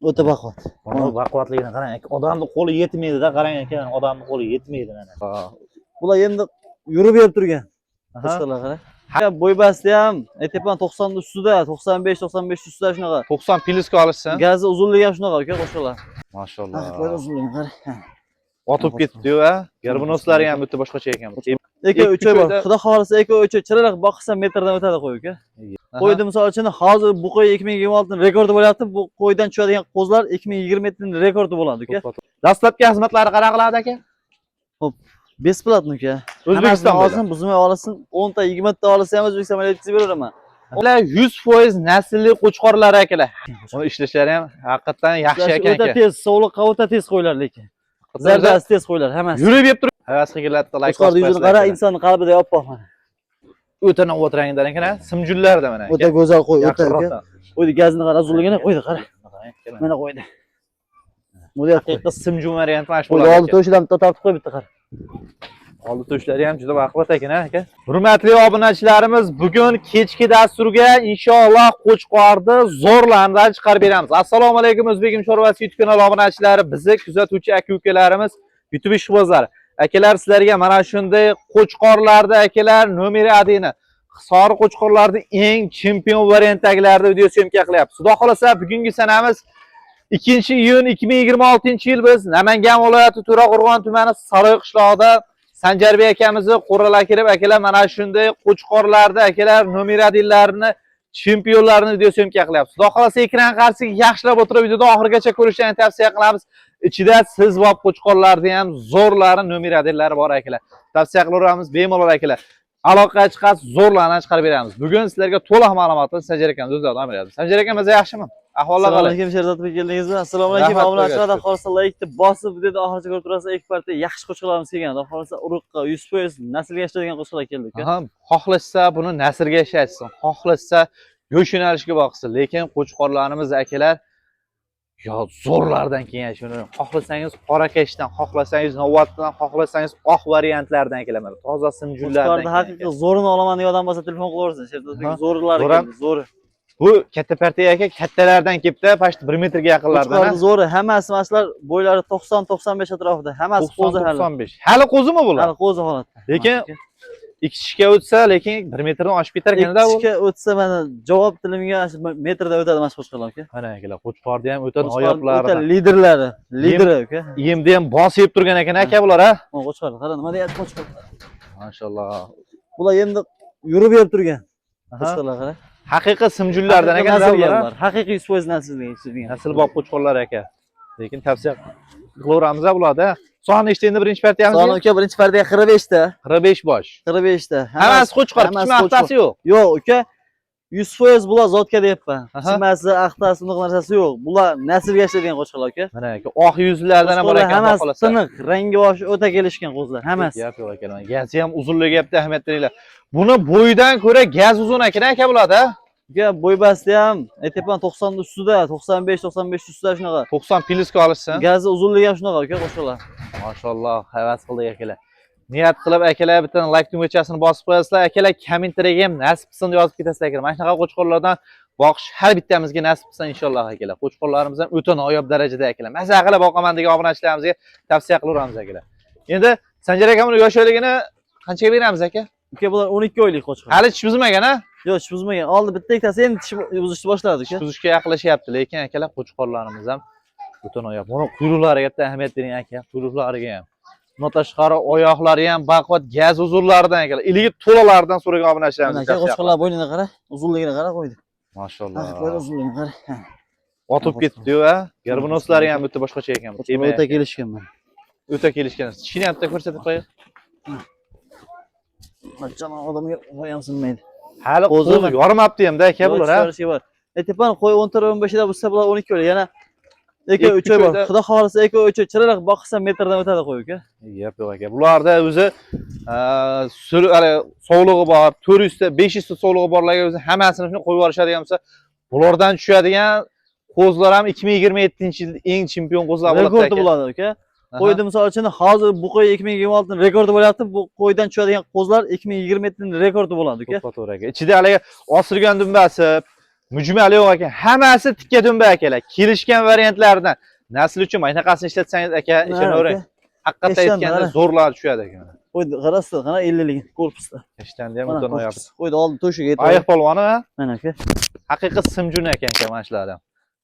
O'ta baquvvat. Mana baquvvatligini qarang aka. Odamni qo'li yetmaydi-da, qarang aka, odamni qo'li yetmaydi mana. Bular endi yurib berib turgan. Aha. Qo'chqorlar qarang. Bo'y basti ham aytyapman, 90 ustida, 95, 95 ustida shunaqa. 90 плюс ga olishsin. Gazi uzunligi ham shunaqa aka, qo'chqorlar. Mashalloh. Uzunligini qara. Otib ketdi-yu, a. Горбунос lari ham bitta boshqacha ekan. Eki Ikki uch oy bor. oyda- Xudo xohlasa, 2-3 oy chiroyli boqsa, metrdan o'tadi qo'y aka. Qo'yni misol uchun hozir bu qo'y 2026 rekordi bo'lyapti. Bu qo'ydan tushadigan qo'zlar 2027 rekordi bo'ladi aka. Dastlabki xizmatlari qanaqa qiladi aka? Бесплатно aka. O'zbekiston Hammasini olsin, buzmay olsin, 10 ta, 20 ta olsa ham O'zbekistonga yetkazib beraman. Ular 100% naslli qo'chqorlar akalar. Uni ishlashlari ham haqiqatdan yaxshi ekan O'ta aka. tez, sovliqqa o'ta tez qo'ylar lekin. Zarbasi tez qo'ylar hammasi. Yurib yeb turib, havas qilganlar like. Qo'chqorni yuzini qara, insonni qalbida oppoq mana. O'ta novvot rangdan ekan, a? Simjullarda mana aka. O'ta go'zal qo'y, o'ta aka. Yaqinroqdan. Qo'ydi, gazini qara, uzunligini qo'ydi, qara. Mana qo'ydi. Bo'lyapti. Haqiqiy simjun varianti mana shu Qo'ydi, bo'ladi. oldi to'shidan bitta tortib qo'y, bitta qara. Oldi to'shlari ham juda baquvvat ekan, aka. Hurmatli obunachilarimiz, bugun kechki dasturga inshaalloh qo'chqorni zo'rlardan chiqarib beramiz. Assalomu alaykum, O'zbegim chorvasi YouTube kanali obunachilari, bizni kuzatuvchi aka-ukalarimiz, YouTube ishqibozlari. Akalar, sizlarga mana shunday qo'chqorlarda akalar номер один i Hisor qo'chqorlarning eng chempion variantdagilarni video съёмка qilyapmiz. Xudo xolasa, bugungi sanamiz 2 iyun 2026-yil, biz Namangan viloyati To'raqo'rg'on tumani Saroy qishlog'ida Sanjarbek akamizni qo'ralar kirib akalar, mana shunday qo'chqorlarda akalar номер один larini, chempionlarini video съёмка qilyapmiz. Xudo xolasa, ekran qarshisiga yaxshilab o'tirib, videoni oxirigacha ko'rishni tavsiya qilamiz. Ichida siz va qo'chqorlarni ham zo'rlari, номер один lari bor akalar. Tavsiya qilaveramiz bemalol akalar. Aloqaga chiqasiz, zo'rlarni chiqarib beramiz. Bugun sizlarga to'liq ma'lumotni Sanjar akamiz o'zlari beradi. Sanjar aka, maza yaxshimi? Ahvollar Assalomu qalay? alaykum, Sherzod aka, keldingizmi? Assalomu alaykum. Rahmat, Obunachilar, Xudoga. Xudo xohlasa, laykni bosib, videoni oxirigacha ko'rib turasiz. Ikki partiya yaxshi qo'chqorlarimiz kelgan. Xudo xohlasa, urug'qa 100% naslga ishlaydigan qo'chqorlar keldi aka. Aha, xohlasa buni naslga ishlatsin, xohlasa go'sht yo'nalishiga boqsin, lekin qo'chqorlarimiz akalar yo zo'rlardan kelgan. Shuni xohlasangiz qorakashdan, xohlasangiz novvatdan, xohlasangiz oq variantlardan akalar, mana toza simjullardan. Qo'chqorni kelgan. Haqiqiy zo'rini olaman degan odam bo'lsa, telefon qilaversin. Sherzod aka, zo'rlari Zo'r ham. keldi, zo'ri. Bu katta partiya aka, kattalardan kelibdi, почти 1 metrga yaqinlardan. Qo'chqorni zo'ri, hammasi mana shular, bo'ylari 90-95 atrofida. Hammasi qo'zi hali. 95. Hali qo'zimi bular? Hali qo'zi holatda. Lekin ikki tishga o'tsa, lekin 1 metrdan oshib ketar ekanda bu. Ikki tishga o'tsa, mana javob tilimga shu metrda o'tadi mana shu qo'chqorlar aka. Mana akalar, qo'chqorni ham o'ta Qo'chqorni o'ta noyoblari. Liderlari, lideri aka. Yemni ham bosib yeb turgan ekan aka bular, ha. Mana qo'chqor, qara, nima deyapti qo'chqor. Mashalloh. Bular endi yurib berib turgan. Qo'chqorlar qara. Haqiqiy simjullardan Haqiqiy ekan naslga bular, ha? bular. Haqiqiy 100% naslga ishlaydigan. Nasl bob qo'chqorlar aka. Lekin tavsiya qilaveramiz bularda. Son nechta endi birinchi partiyamiz? Son uka, birinchi partiya 45 ta. 45 bosh. 45 ta. Hammasi qo'chqor, hammasi kichma aqtasi yo'q. Yo'q uka. 100% bular зотка deyapman. Kichmasi, aqtasi, unaqa narsasi yo'q. Bular naslga ishlaydigan qo'chqorlar aka. Mana aka, oq yuzlardan ham bor Qo'chqorlar ekan, hammasi xohlasa. tiniq, rangi boshi o'ta kelishgan qo'zlar, hammasi. Gap yo'q aka. Gazi ham uzunligi bitta ahamiyat beringlar. Buni bo'yidan ko'ra gaz uzun ekan aka bularda. Uka, bo'y basti ham aytyapman, 90 ustida, 95, 95 ustida shunaqa. 90 плюс ga olishsin. Gazi uzunligi ham shunaqa uka, qo'chqorlar. Mashalloh, havas qildik akalar. Niyat qilib akalar, bitta like tugmachasini bosib qo'yasizlar. Akalar, kommentariyaga ham nasib qilsin deb yozib ketasizlar akalar. Mana shunaqa qo'chqorlardan boqish har bittamizga nasib qilsin inshaalloh akalar. Qo'chqorlarimiz ham o'ta noyob darajada akalar. Maza qilib boqaman degan obunachilarimizga tavsiya qilaveramiz akalar. Endi Sanjar aka, buni yosh oyligini qanchaga beramiz aka? Uka, bular 12 oylik qo'chqor. Hali tish buzmagan, ha? Yo'q, tish buzmagan. Oldi bitta ikkitasi endi tish buzishni boshladi uka. Tish buzishga yaqinlashyapti, lekin akalar, qo'chqorlarimiz ham o'ta noyob. Buni quyruqlariga bitta ahamiyat bering aka, quyruqlariga ham. Bundan tashqari oyoqlari ham baquvvat, gaz uzunlaridan akalar. Iligi to'lalaridan so'ragan obunachilarimiz. Mana aka, qo'chqorlar bo'ynini qara, uzunligini qara qo'ydi. Mashalloh. Haqiqat uzunligini qara. Otib ketdi-yu, ha. Горбунос lari ham bitta boshqacha ekan. Qo'chqorlar o'ta kelishgan mana. O'ta kelishgan. Tishini ham bitta ko'rsatib qo'ying. Jamoa odamga qo'y ham sinmaydi. Hali Qo'zi qo'zi yormabdi hamda aka bular, ha. Chiqarishi bor. Aytyapman, qo'y 14 15 da bo'lsa, bular 12 oylik. Yana 2 Ikki, 3 oy uch bor. oyda- Xudo xohlasa, 2 3 oy chiroyli boqsa, metrdan o'tadi qo'y uka. Gap yo'q aka. Bularda o'zi hali sovlig'i bor, 400 ta, 500 ta sovlig'i borlarga o'zi hammasini shuni qo'yib yuborishadigan bo'lsa, bulardan tushadigan qo'zlar ham 2027-yilda eng chempion qo'zlar bo'ladi Rekordi aka. bo'ladi uka. Qo'yni misol uchun hozir bu qo'y 2026 rekordi bo'lyapti. Bu qo'ydan tushadigan qo'zlar 2027 rekordi bo'ladi uka. To'ppa to'g'ri aka. Ichida haligi osilgan dumbasi, Mujmal yo'q ekan. Hammasi tikka dumba akalar. Kelishgan variantlaridan. Nasl uchun mana bunaqasini ishlatsangiz aka, ishonavering. Haqiqatda Eshon, aytganda mana. zo'rlar tushadi ekan. Qo'ydi, qarasizlar, qana 50 lik korpusda. Ishtanda ham Mana o'ta noyob. korpus. Qo'ydi, oldi to'shiga yetib. Ayiq polvoni ha? Mana aka. Haqiqiy simjun ekan aka mana shulardan.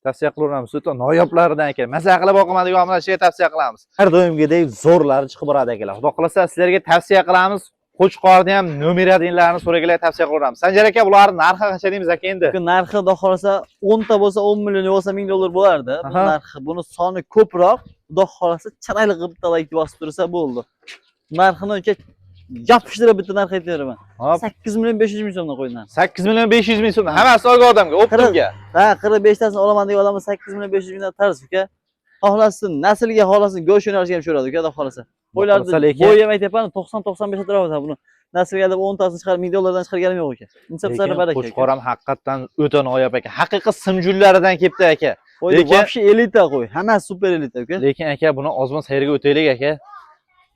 Tavsiya qilaveramiz. O'ta noyoblaridan ekan. Maza qilib boqaman degan obunachiga tavsiya qilamiz. Har doimgidek zo'rlari chiqib boradi akalar. Xudo xolasa sizlarga tavsiya qilamiz. Qo'chqorni ham nomer 1 larini so'raganlar tavsiya qilaveramiz. Sanjar aka, bularning narxi qancha deymiz aka endi? Bugun narxi xudo xohlasa 10 ta bo'lsa 10 million bo'lsa 1000 dollar bo'lardi. Bu narxi, buni soni ko'proq. Xudo xohlasa chiroyli qilib bitta layk bosib tursa bo'ldi. Narxini aka yopishtirib bitta narx aytib beraman. Hop. 8 million 500 ming so'mdan qo'ydi narx. 8 million 500 ming so'm. Hammasi olgan odamga, оптом ga. Ha, 45 tasini olaman degan odamga 8 million 500 mingdan tarz uka. Xohlasin naslga, xohlasin go'sht yo'nalishiga ham tushiradi uka, xudo xohlasa. Qo'ylarni Lekin bo'yi ham aytyapman, 90-95 atrofida buni. Naslga deb 10 tasini chiqarib 1000 dollardan chiqarganim yo'q aka. Insofsari lekin baraka. Qo'chqor ham haqiqatdan o'ta noyob aka. Haqiqiy simjunlaridan kelibdi aka. Qo'ydi, вообще elita qo'y. Hammasi super elita uka. Lekin aka, buni ozmon sayirga o'taylik aka.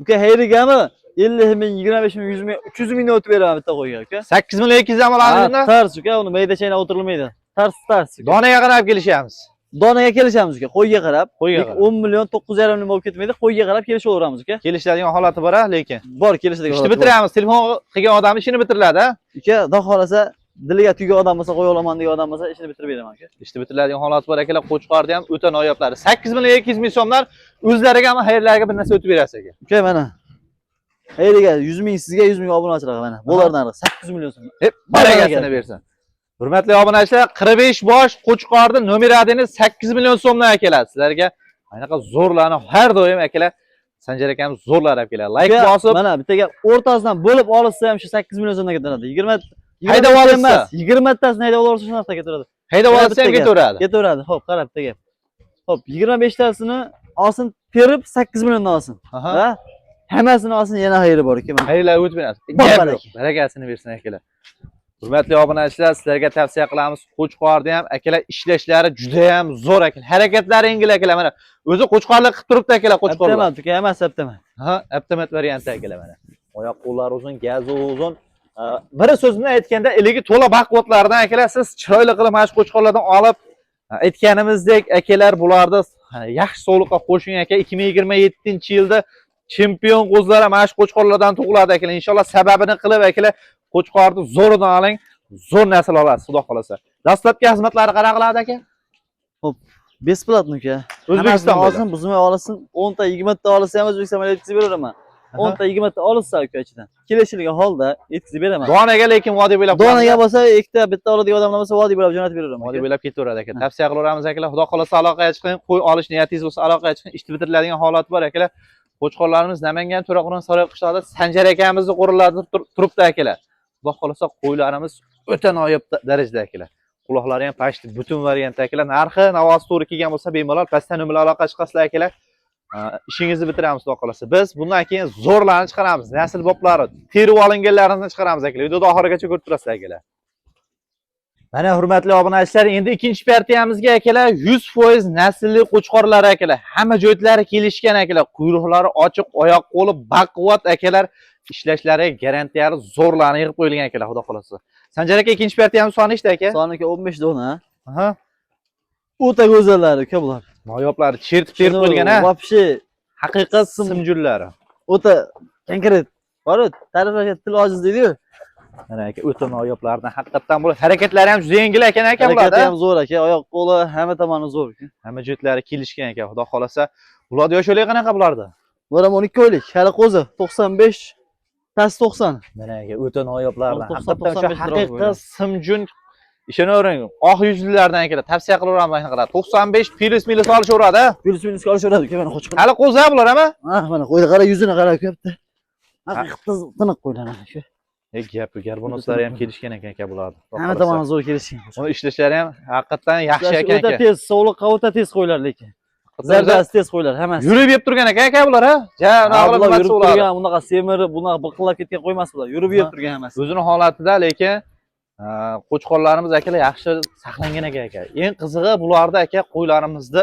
Uka, hayrigami 50 ming, 25 ming, 100 ming, 300 mingdan o'tib beraman bitta qo'yga uka. 8 million 200 ham olamiz Ha, bundan. tars uka, uni mayda chayna o'tirilmaydi. Tars tars uka. Donaga qarab kelishamiz. Donaga kelishamiz uka, qo'yga qarab. Qo'yga Lekin qarab. 10 million 9,5 million bo'lib ketmaydi, qo'yga qarab kelishaveramiz uka. Kelishadigan holati bor, lekin. Bor, kelishadigan Ishni holati bor. bitiramiz. Telefon qilgan odam ishini bitiriladi, ha? Uka, xudo xohlasa diliga tuygan odam bo'lsa, qo'ya olaman degan odam bo'lsa, ishini bitirib beraman uka. Ishni bitiriladigan holati bor akalar. Qo'chqorni ham o'ta noyoblari. 8 million 200 ming so'mdan o'zlariga ham xayrlariga bir narsa o'tib berasiz aka. Uka, mana. Xayriga 100 ming sizga, 100 ming obunachilarga mana. Bo'lar narxi 8 million so'm. Hep barakasini bersin. Hurmatli obunachilar, 45 bosh Qo'chqorni nomer 1 8 million so'mdan akalar. Sizlarga anaqa zo'rlarni har doim akalar Sanjar akamiz zo'rlar olib keladi. Layk Uka, bosib, mana bitta gap, o'rtasidan bo'lib olishsa ham shu 8 million so'mdan ketaveradi. 20 Haydab 20 olishsa. emas, 20 tasini haydab olsa shu narxda ketaveradi. Haydab Yana olsa ham bitta gap. ketaveradi. Ketaveradi. Xo'p, qarab bitta gap. Xo'p, 25 tasini olsin, terib 8 milliondan olsin. Ha? Hammasini olsin, yana xayri bor uka mana. Xayrlar o'tib berasiz. Bor Gap baraka. yo'q. Barakasini bersin akalar. Hurmatli obunachilar, sizlarga tavsiya qilamiz. Qo'chqorni ham akalar ishlashlari juda ham zo'r akalar. Harakatlari yengil akalar mana. O'zi qo'chqorlik qilib turibdi akalar qo'chqorlar. Aptamat uka, hammasi aptamat. Ha, aptamat varianti akalar mana. Oyoq qo'llari uzun, gazi uzun. Biri so'zini aytganda iligi to'la baquvvatlardan akalar siz chiroyli qilib mana shu qo'chqorlardan olib aytganimizdek akalar bularni yaxshi sovliqqa qo'shing aka. 2027-yilda chempion qo'zlar ham mana shu qo'chqorlardan tug'iladi akalar. Inshaalloh sababini qilib akalar qo'chqorni zo'ridan oling, zo'r nasl olasiz, xudo xolasa. Dastlabki xizmatlari qanaqa qiladi aka? Бесплатно uka. O'zbekiston Hammasini bo'ylab. olsin, buzmay olsin, 10 ta 20 ta olsa ham O'zbekiston bo'ylab yetkazib beraman. 10 ta 20 ta olsa uka ichidan. Kelishilgan holda yetkazib beraman. Donaga lekin vodiy bo'ylab Donaga bo'lsa ikkita, bitta oladigan odamlar bo'lsa vodiy bo'ylab jo'natib beraman. Vodiy bo'ylab ketaveradi aka. Tavsiya qilaveramiz akalar. Xudo xolasa aloqaga chiqing, qo'y olish niyatingiz bo'lsa aloqaga chiqing. Ishni bitiriladigan holati bor akalar. Qo'chqorlarimiz Namangan To'raqo'rg'on Saroy qishlog'ida Sanjar akamizni qo'rilarida turibdi akalar. Xudo xolasa qo'ylarimiz o'ta noyob darajada akalar. Quloqlari ham pashti butun variantda akalar. Narxi navosi to'g'ri kelgan bo'lsa bemalol pastdan nomerlar aloqa chiqasizlar akalar. Ishingizni bitiramiz xudo xolasa. Biz bundan keyin zo'rlarni chiqaramiz. Nasl boplari, terib olinganlarini chiqaramiz akalar. Videoda oxirigacha ko'rib turasizlar akalar. Mana hurmatli obunachilar, endi ikkinchi partiyamizga akalar 100% naslli qo'chqorlar akalar. Hamma joytlari kelishgan akalar, quyruqlari ochiq, oyoq qo'li baquvvat akalar, ishlashlari garantiyali zo'rlarni yig'ib qo'yilgan akalar, xudo xolasa. Sanjar aka, ikkinchi partiyamiz soni nechta aka? Soni uka 15 dona. Aha. O'ta go'zallari uka bular. Noyoblari chertib terib qo'yilgan ha. Вообще Haqiqiy simjullari. O'ta konkret. Bor, ta'riflashga til ojiz deydi-yu. Mana aka, o'ta noyoblardan haqiqatdan bular harakatlari ham juda yengil ekan aka Harakati bularda. ham zo'r aka, oyoq qo'li hamma tomoni zo'r aka. Hamma jihatlari kelishgan ekan, xudo xolasa. Bularni yosh o'ligi qanaqa bularda? Bular ham 12 oylik, hali qo'zi 95, past 90. Mana aka, o'ta noyoblardan. 90, Haqiqatdan o'sha 95 haqiqiy bo'ladi. simjun ishonavering, oq yuzlilardan akalar tavsiya qilaveramiz qanaqa. 95 plyus minus olishaveradi. Ha? Plyus minusga olishaveradi uka, mana qo'chqor. Hali qo'zi ha bular ama? Ha, mana qo'yni qara, yuzini qara uka bitta. Haqiqatda tiniq qo'ylar mana shu. E gap, garbonoslari ham kelishgan ekan aka bularni. Hamma tomoni zo'r kelishgan. Uni ishlashlari ham haqiqatdan yaxshi ekan O'ta aka. tez, sovliqqa o'ta tez qo'ylar lekin. Zarbasi tez qo'ylar hammasi. Yurib yeb turgan ekan aka bular ha. Ja, Ha, unaqa bular qilib yurib bo'ladi. turgan, bunaqa semirib, bunaqa biqillab ketgan qo'ymas bular. Yurib yeb turgan hammasi. O'zini holatida lekin qo'chqorlarimiz akalar yaxshi saqlangan ekan aka. Eng qizig'i bularda aka qo'ylarimizni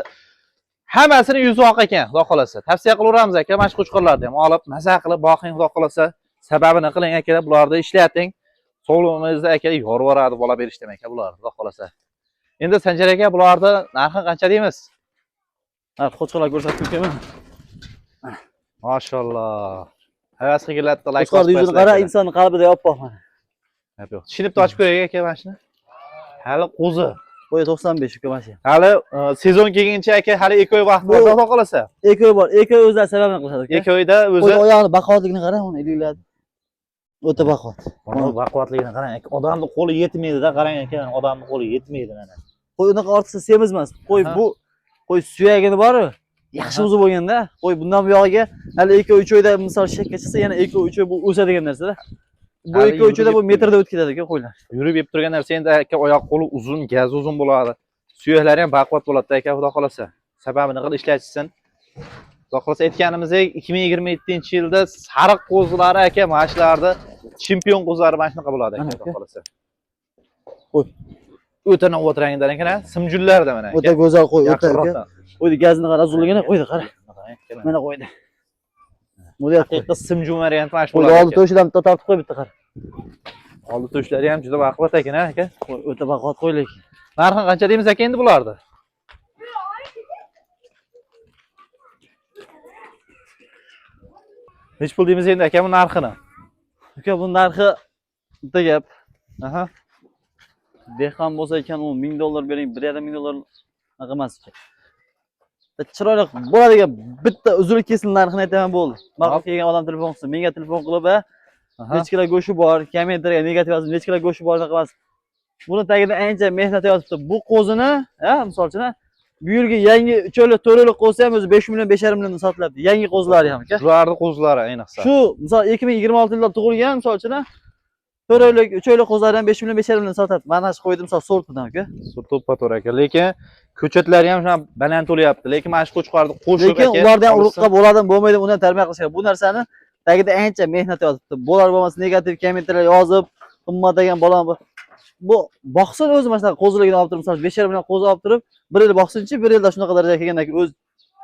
hammasini yuzi oq ekan, xudo xolasa. Tavsiya qilaveramiz aka, mana shu qo'chqorlarni ham olib, maza qilib boqing, xudo xolasa. Sababini qiling akalar, bularni ishlating. Sog'lig'ingizni aka yorib yuboradi bola berish demak aka bular, xudo xolasa. Endi Sanjar aka, bularni narxi qancha deymiz? Narx qo'chqorlar ko'rsatib ketaman. Mashalloh. Havas qilganlar like Qo'chqorni yuzini qara, insonni qalbida oppoq mana. Gap yo'q. Tishinib ochib ko'raylik aka mana shuni. Hali qo'zi. Qo'y 95 uka mana shu. Hali sezon kelguncha aka hali 2 oy vaqt bor, Bu- xudo xohlasa. 2 oy bor. 2 oy o'zlari sababini qilishadi uka. 2 oyda o'zi Qo'y oyog'ini baquvvatligini qara, uni ilikladi. O'ta baquvvat. Mana baquvvatligini qarang aka. Odamning qo'li yetmaydi-da, qarang aka, odamning qo'li yetmaydi mana. Qo'y unaqa ortiqcha semiz emas. Qo'y Aha. bu qo'y suyagini bor-u, yaxshi Aha. o'zi bo'lganda, qo'y bundan buyog'iga hali 2-3 oyda misol shakka chiqsa, yana 2-3 oy bu o'sadigan narsada. Bu Hali 2-3 oyda bu yurib metrda o'tib ketadi aka qo'ylar. Yurib yeb turgan narsa endi aka oyoq qo'li uzun, gazi uzun bo'ladi. Suyaklari ham baquvvat bo'ladi aka, xudo xohlasa. Sababini qilib ishlatishsin. Xudo xohlasa aytganimizdek 2027-yilda sariq qo'zilari aka mana shularni chempion qo'zilari mana shunaqa bo'ladi aka, Ana xudo aka. xohlasa. Qo'y. O'ta navbat rangidan ekan, ha? Simjullarda mana aka. O'ta go'zal qo'y, o'ta aka. Yaqinroqdan. Qo'yni gazini qara, uzunligini qo'ydi qara. Mana Mana qo'ydi. Model qo'y. haqiqiy simjun varianti mana shu Qo'yni bo'ladi. oldi aka. to'shidan bitta tortib qo'y bitta qara. Oldi to'shlari ham juda baquvvat ekan, ha, aka. Qo'y o'ta baquvvat qo'y lekin. Narxi qancha deymiz aka endi bularni? Nech pul deymiz endi aka bu narxini? Uka bu narxi bitta gap. Aha. Dehqon bo'lsa ekan u 1000 dollar bering, 1,5 ming dollar anaqa emas uka. Bitta chiroyli bo'ladigan bitta uzil kesil narxini aytaman bo'ldi. Ma'qul kelgan odam telefon qilsin, menga telefon qilib, ha, Aha. necha kilo go'shti bor, kommentariyga negativ yozib, necha kilo go'shti bor anaqa emas. Buni tagida ancha mehnat yotibdi. Bu qo'zini, ha, misol uchun, ha, bu yilgi yangi 3 oylik, 4 oylik qo'zi ham o'zi 5 million, 5,5 milliondan sotiladi. Yangi qo'zilari ham aka. Shularni qo'zilari ayniqsa. Shu misol 2026 yilda tug'ilgan misol uchun, ha, 4 oylik, 3 oylik qo'zilari ham 5 million, 5,5 million sotadi. Mana shu qo'ydim misol sortidan aka. To'ppa to'g'ri aka. Lekin ko'chatlari ham shunaqa baland bo'lyapti. Lekin mana shu qo'chqorni qo'shib Lekin aka. ularda ham olishsa- urug'qa bo'ladimi, bo'lmaydimi, uni ham tarbiya qilish kerak. Bu narsani tagida ancha mehnat yotibdi. Bo'lar bo'lmas negativ kommentarlar yozib, qimmat degan bolam bu. Bu boqsin o'zi mana shunaqa qo'ziligini olib turib, misol 5,5 million qo'zi olib turib, bir yil boqsinchi, bir yilda shunaqa darajaga kelgandan keyin o'z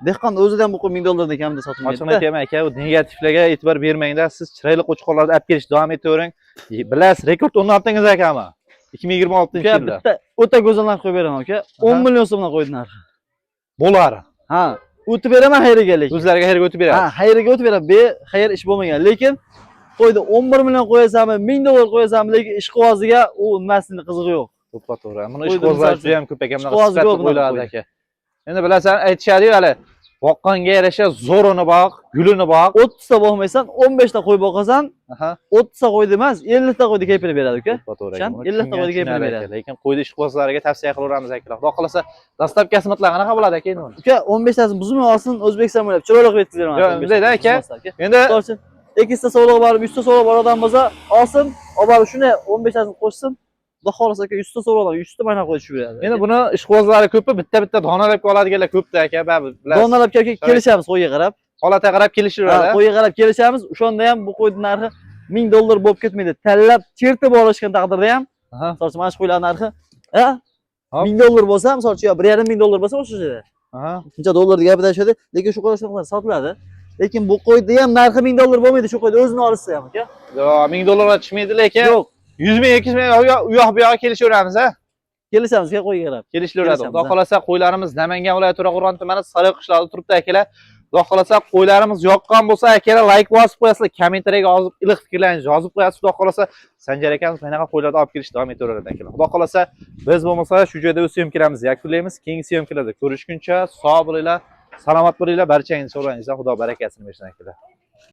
dehqon o'zidan bu qo'y 1000 dollardan kamida sotilmaydi. Ochig'ini aytaman aka, u negativlarga e'tibor bermangda, siz chiroyli qo'chqorlarni olib kelishda davom etavering. Bilasiz, rekord o'rnatdingiz akami? 2026 Uka yilda. bitta o'ta go'zal narx qo'yib beraman aka. 10 Aha. million so'mdan qo'ydi narxi. Bo'lar. Ha, o'tib beraman xayriga lekin. O'zlariga xayrga o'tib beradi. Ha, xayriga o'tib beraman. Be xayr ish bo'lmagan. Lekin qo'ydi 11 million qo'yasanmi, 1000 dollar qo'yasanmi, lekin ishqiboziga u nimasini qizig'i yo'q. To'ppa to'g'ri. Buni Qo'ydi, ishqibozlar misol juda ham ko'p ekan, bunaqa ishqibozi sifatli ko'p bunaqa qo'ylardi qo'ydi. aka. Endi bilasan, aytishadi-yu hali, boqqanga yarasha zo'rini boq, gulini boq. 30 ta boqmaysan, 15 ta qo'y boqasan, Aha. 30 ta qo'ydi emas, 50 ta qo'ydi kepilib beradi uka. To'ppa to'g'ri. Tushun? aka. Buni 50 ta tushungan qo'ydi kepilib tushunadi beradi. aka. Lekin qo'yni ishqibozlariga tavsiya qilaveramiz akalar. Xudo xohlasa, dastlabki xizmatlar qanaqa bo'ladi aka endi uni? Uka 15 tasini buzmay olsin, O'zbekiston bo'ylab chiroyli qilib yetkazib beraman. Yo'q, bundayda aka. Endi Misol uchun, ikkita sovliq borib, 100 ta sovliq bor odam bo'lsa, olsin, olib borib shuni 15 tasini qo'shsin, Xudo xohlasa aka 100 ta sovliqdan 100 ta mana qo'yib tushib beradi. endi buni ishqibozlari ko'pi, bitta-bitta donalab oladiganlar ko'pda aka, baribir bilasiz. Donalab kelib kelishamiz qo'yga qarab. Holatga qarab Ha, kelishaveradi. qo'yga qarab kelishamiz. O'shanda ham bu qo'yning narxi 1000 dollar bo'lib ketmaydi. Tanlab chertib olishgan taqdirda ham, Aha. misol uchun mana shu qo'ylar narxi, ha? Hop. 1000 dollar bo'lsa, misol uchun yo 1,5 ming dollar bo'lsa o'sha yerda. Aha. Shuncha dollar gapida tushadi, lekin shu qo'ylar shunaqa sotiladi. Lekin bu qo'yni ham narxi 1000 dollar bo'lmaydi, shu qo'yni o'zini olishsa ham aka. Yo, 1000 dollarga tushmaydi lekin Yo'q, 100 ming, 200 ming u yoq bu yoqqa kelishaveramiz, ha? kelishamiz aka qo'yga qarab. Kelishilaveradi. Kelishamiz, Xudo ha. xohlasa qo'ylarimiz Namangan viloyati To'raqo'rg'on tumani Saroy qishlog'ida turibdi akalar. Xudo xohlasa qo'ylarimiz yoqqan bo'lsa akalar like bosib qo'yasizlar, kommentariyaga yozib iliq fikrlaringizni yozib qo'yasiz. Xudo xohlasa Sanjar akamiz bunaqa qo'ylarni olib kelishda davom etaveradi akalar. Xudo xohlasa biz bo'lmasa shu joyda o'z syomkalarimizni yakunlaymiz. Keyingi syomkalarda ko'rishguncha sog' bo'linglar, salomat bo'linglar. Barchangizni so'rangizlar, Xudo barakasini bersin akalar.